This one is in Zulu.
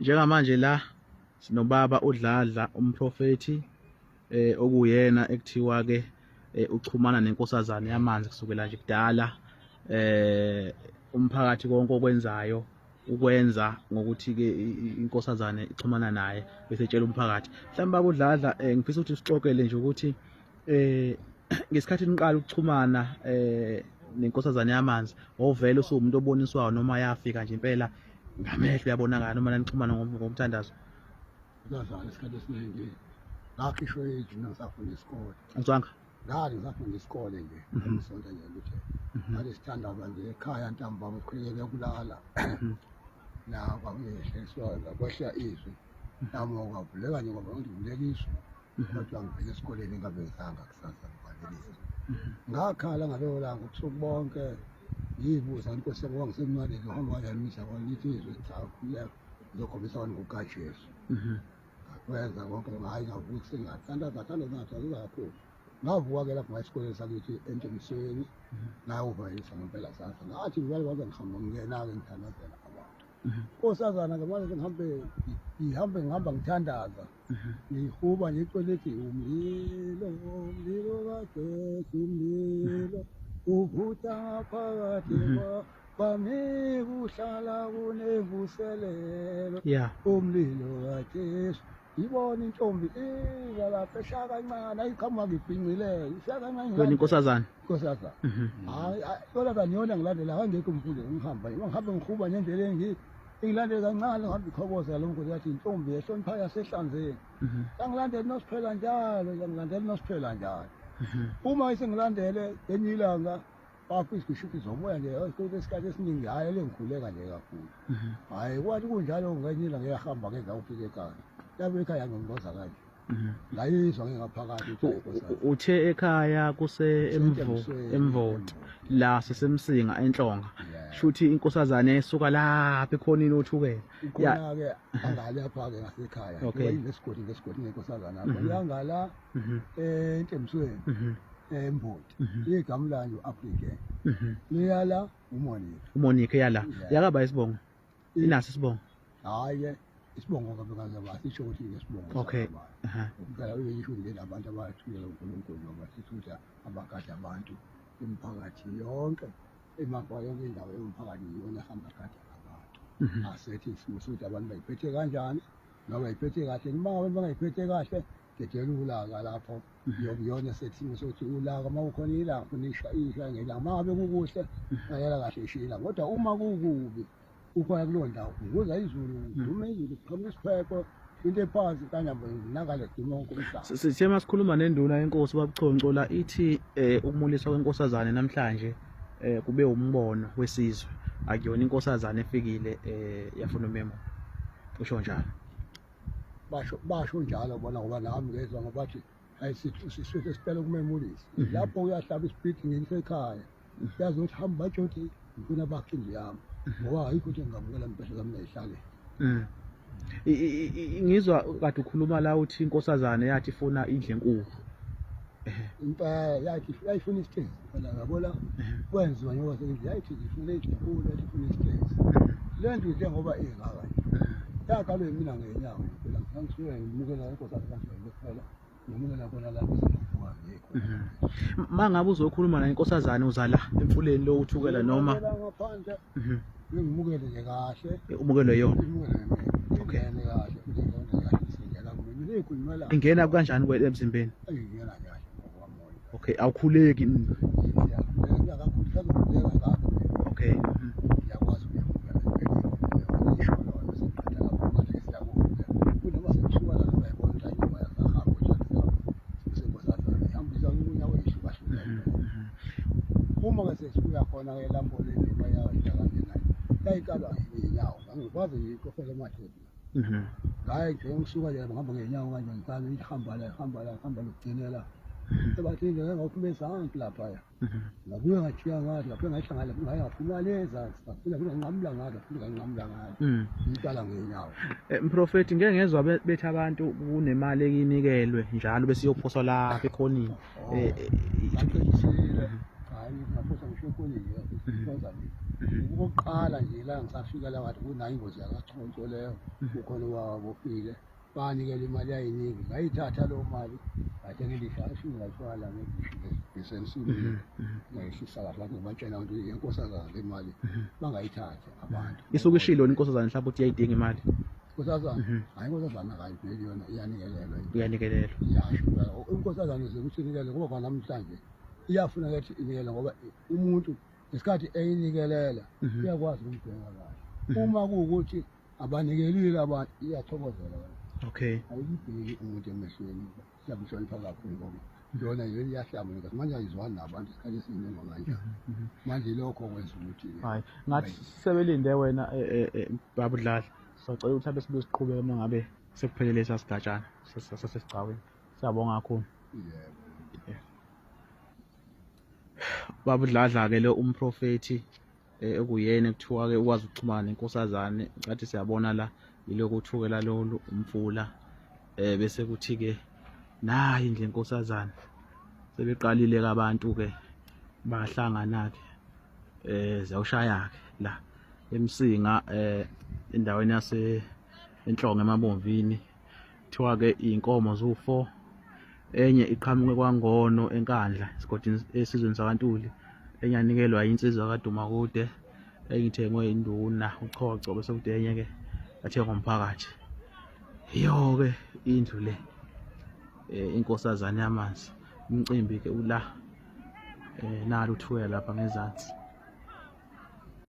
Njengamanje la sinobaba uDladla umprofethi okuyena ekuthiwa ke uchumana nenkosazane yamanzi kusukela nje kudala umphakathi konke okwenzayo ukwenza ngokuthi ke inkosazane ixhumana naye bese etshela umphakathi. Mhlawumbe baba uDladla ngifisa ukuthi usixoxele nje ukuthi ngesikhathi niqala ukuxhumana nenkosazane yamanzi wawuvele usuwumuntu oboniswayo noma yafika nje impela ngamehlo yabonakala noma nanixhumana ngomthandazo? Ngazala isikhathi esiningi ngakhishwa ejini ngisafunda isikole. Angizwanga. Ngani ngisafunda isikole nje, ngisonta nje ukuthi ngathi sithandaza nje ekhaya ntambama sikhulekele ukulala. La kwakuyehliswa kwehla izwi. Nami kwavuleka nje kwaba ukuthi vuleka izwi. Kodwa ngivele esikoleni ngingabenzanga kusasa ngivalelisa. Ngakhala ngaleyo langa ubusuku bonke ngiyibuza inkosi yami ngoba ngisemncane ngihamba kanjani imihla kwami lithi izwi cha khululeka ngizokhombisa abantu ngokukaJesu. Ngakwenza konke hhayi ngavuka ekuseni ngathandaza ngathandaza ngathandaza kakhulu. Ngavuka-ke lapho ngaya esikoleni sakithi eNtshengisweni ngayovalelisa ngempela sasa. Ngathi ngivele kwaze ngihamba ngingena-ke ngithandazela abantu. Nkosazana-ke manje sengihambe ngihambe ngihamba ngithandaza ngihuba nje iculo lithi umlilo umlilo kaJesu umlilo uvutha ngaphakathi kwami kuhlala kunemvuselelo umlilo kaJesu. Ngibona intombi iza lapha eshaya kancane ayiqhamuka ngibhinqile ishaya kancane. Wena inkosazana? Inkosazana. Hayi inkosazana iyona ngilandela angekho umfundisi ngihamba ngihambe ngihuba nje endleleni ingilandele kancane ngihambe ikhoboza lo mfundisi yathi intombi ehloniphayo yasehlanzeni. Yangilandela nosiphela njalo yangilandela nosiphela njalo. Uma isengilandele ngelinye ilanga bafisa kusho ukuthi izobuya nje isikhathi esiningi hhayi lengikhuleka nje kakhulu. Hhayi kwathi kunjalo ngenye ilanga iyahamba ke ngawufika ekhaya. Lapho ekhaya ngimboza kanje. Ngayizwa ngingaphakathi ukuthi hayi Nkosi yami. Uthe ekhaya kuse Emvoti la sisemsinga enhlonga. Shuthi inkosazane esuka lapha ekhonini othukela. Ikhona ke angale lapha ke ngasekhaya. Ngesigodi ngesigodi ngenkosazana lapha. Iyangala entemsweni eMvoti. Igama layo u-Afrika. Liyala uMonica. UMonica yala. Yakaba isibongo. Inaso isibongo? Hhayi isibongo kabe basisho ukuthi ngesibongo. Okay. Phela uyisho nje labantu abathulele uNkulunkulu noma sithi ukuthi abagada abantu imiphakathi yonke emafa yonke indawo yomphakathi iyona ehamba gada abantu. Asethi isimo sokuthi abantu bayiphethe kanjani noma bayiphethe kahle noma abantu bangayiphethe kahle dedela ulaka lapho iyona esethi isimo sokuthi ulaka uma kukhona ilanga funa isha isha ngelanga uma ngabe kukuhle ayela kahle ishila kodwa uma kukubi ukhona kuleyo ndawo kuvuza izulu kudume izulu kuqhamuka isiphepho into ephansi kanyambo nakale kuduma wonke umhlaba. Sithe masikhuluma nenduna yenkosi uBabchonco la ithi ukumuliswa kwenkosazane namhlanje kube umbono wesizwe akuyona inkosazane efikile yafuna umemo usho njalo. Basho basho njalo bona ngoba nami ngezwa ngoba bathi hayi sisuke sicela ukumemulisa lapho uyahlaba isipidi ngisekhaya yazi ukuthi hamba batsho ukuthi ngifuna bakhe indlu yami ngoba ayikho into engingamukela impahla zami ngayihlale. Ngizwa kade ukhuluma la uthi inkosazane yathi ifuna indlu enkulu. Impela yathi yayifuna isitezi phela yabona kwenziwa njengoba sekuthi yayithi ifuna indlu enkulu yathi ifuna isitezi. Le ndlu njengoba ingaka nje yaqalwe yimina ngenyawo phela ngangisuke ngimukela inkosazane kanjalo kuphela. Ngemukela khona lapho sengivuka ngekho. Ma ngabe uzokhuluma naye inkosazane uza la emfuleni lo uthukela noma ngaphandle. Ngimukele nje kahle. Umukelwe yona. Imukele mina. Ingene kahle futhi ingene kahle singena kumina. Mina ikhulumela. Ingena kanjani kwele emzimbeni? Ingena kahle ngokwamoya. Okay, awukhuleki. Ngiyakhuleka kakhulu sazokhuleka ngakho. Okay. Ngiyakwazi ukuyamukela ngisho lona sengiqeda lapho manje siyakuvula. Kunoma sengisuka la ngiyayibona ukuthi ayi moya sahamba senkosazana ihambisa unyawo ehlukahlukene. Uma ke sesibuya khona ke lapho le ndima yayidla kanjena yayikalwa ngenyawo angikwazi ngiyiqofele ematheni. Ngaye nje ngisuka nje ngihamba ngenyawo kanje ngiqala ngihamba la ngihamba la ngihamba lokugcinela. Sebathi nje ngaphuma ezansi lapha. Ngabuya ngajika ngathi ngaphinde ngahlangana ngaye ngaphuma le ezansi ngaphinde ngaphinde nganqamula ngathi ngaphinde nganqamula ngathi. Ngiqala ngenyawo. Mprofethi ngeke ngezwa bethi abantu kunemali ekinikelwe njalo bese iyophoswa lapha ekhonini. Ngaqinisile. Hayi ngaphosa ngisho ekhonini. Ngaphosa nje. Okokuqala nje la ngisafika la ngathi kunayo ingozi yakachonso leyo, kukhona owabofile, banikela imali yayiningi, ngayithatha leyo mali ngathenga indisha, ngafika ngayifaka la ngesensimini, ngayehlisa kahle, ngathi ngibatshela ukuthi inkosazana le mali bangayithathi abantu. Isuke ishilo inkosazana mhlawumbe ukuthi iyayidinga imali. Inkosazana, hayi, inkosazana akayiveli yona, iyanikelelwa. Iyanikelelwa. Iyasho inkosazana ukuthi inikele, ngoba kwanamhlanje iyafuna ukuthi inikele, ngoba umuntu ngesikhathi eyinikelela iyakwazi ukumbheka kahle. Uma kuwukuthi abanikelile abantu, iyathokozela yona. Ayibheki umuntu emehlweni, siyamhlonipha kakhulu, ngoba yona yona iyahlambuluka. Manje ayizwani nabantu isikhathi esiningi noma kanjani. Manje lokho kwenza ukuthi Hayi, ngathi sebelinde wena, baba uDladla. Sicela ukuthi abe sibuye siqhubeke uma ngabe sekuphelele lesa sigatshana sasesigcawini. Siyabonga kakhulu. Yebo. Baba uDladla-ke lo umprofethi, okuyena ekuthiwa-ke ukwazi ukuxhumana nenkosazane. Ngathi siyabona la yilokhu uthukela lolu umfula, bese kuthi-ke nayi indlu yenkosazane. Sebeqalile-ke abantu-ke bahlangana-ke, ziyawushaya-ke la eMsinga, endaweni yase Enhlonge eMabomvini. Kuthiwa-ke iy'nkomo ziwu-4, enye iqhamuke kwaNgono eNkandla esigodini esizweni sakaNtuli, enye yanikelwa insizwa kaDumakude, enye ithengwe induna uChoco, bese kuthi enye-ke yathengwa umphakathi. Yiyo-ke indlu le, inkosazane yamanzi. Umcimbi-ke ula, nalo uthukela lapha ngezansi.